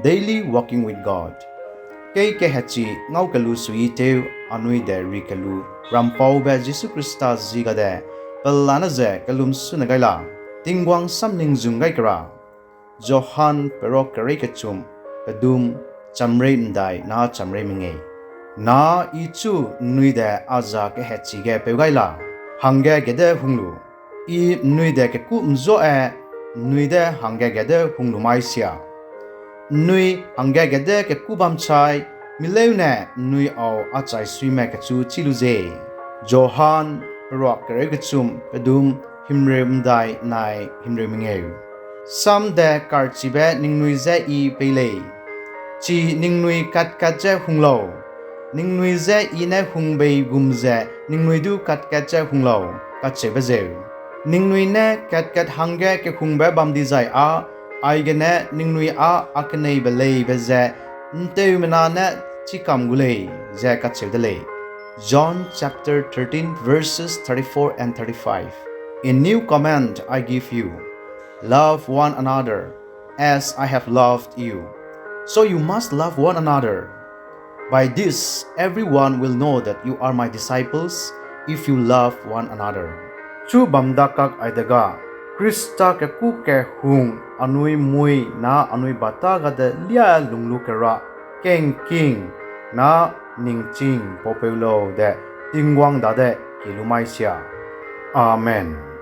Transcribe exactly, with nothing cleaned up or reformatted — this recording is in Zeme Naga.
Daily Walking with God. Kei kehechi ngau kelu suitew anui de ri kelu, Rampaube Jisu Khrista zi gade, pelane ze kelum sune gai la, Tingwang samning zung gai kera. Johan perok kerei kechum, pedum, chamrei mdai na chamrei mengeu. Na I chu nnui de a za kehechi ge peu gai la, hangge gede hung lu. I nnui de keku mzua e, nnui de hangge gede hung lu mai sia. Nnui hangge gede keku bam chai, mileune nnui au a chai suime kechu chî lu ze. Johan, peruak kereu kechum, pedum, himreu mdai nai himreu mengeu. Sam de karchibe ningnui je I pei lei. Chi ningnui kat-kat je hung lau. Ningnui je I ne hung bei gum ze ningnui du kat-kat je hung lau, kacheube zeu. Ningnui ne kat-kat hangge kehungbe bam dizai â, aigene ningnui â a keneibe leibe ze ’nteumena ne chikam gu lei, ze kacheu de lei. John chapter thirteen, verses thirty-four and thirty-five. In new command I give you, love one another, as I have loved you. So you must love one another. By this, everyone will know that you are my disciples, if you love one another. Chu bam dakak ai dega, Khrista keku kehung anui mui na anui bata gade lia lunglu kera, kengking na ningching paupeu lau de Tingwang dade ki lu mai sia. Amen.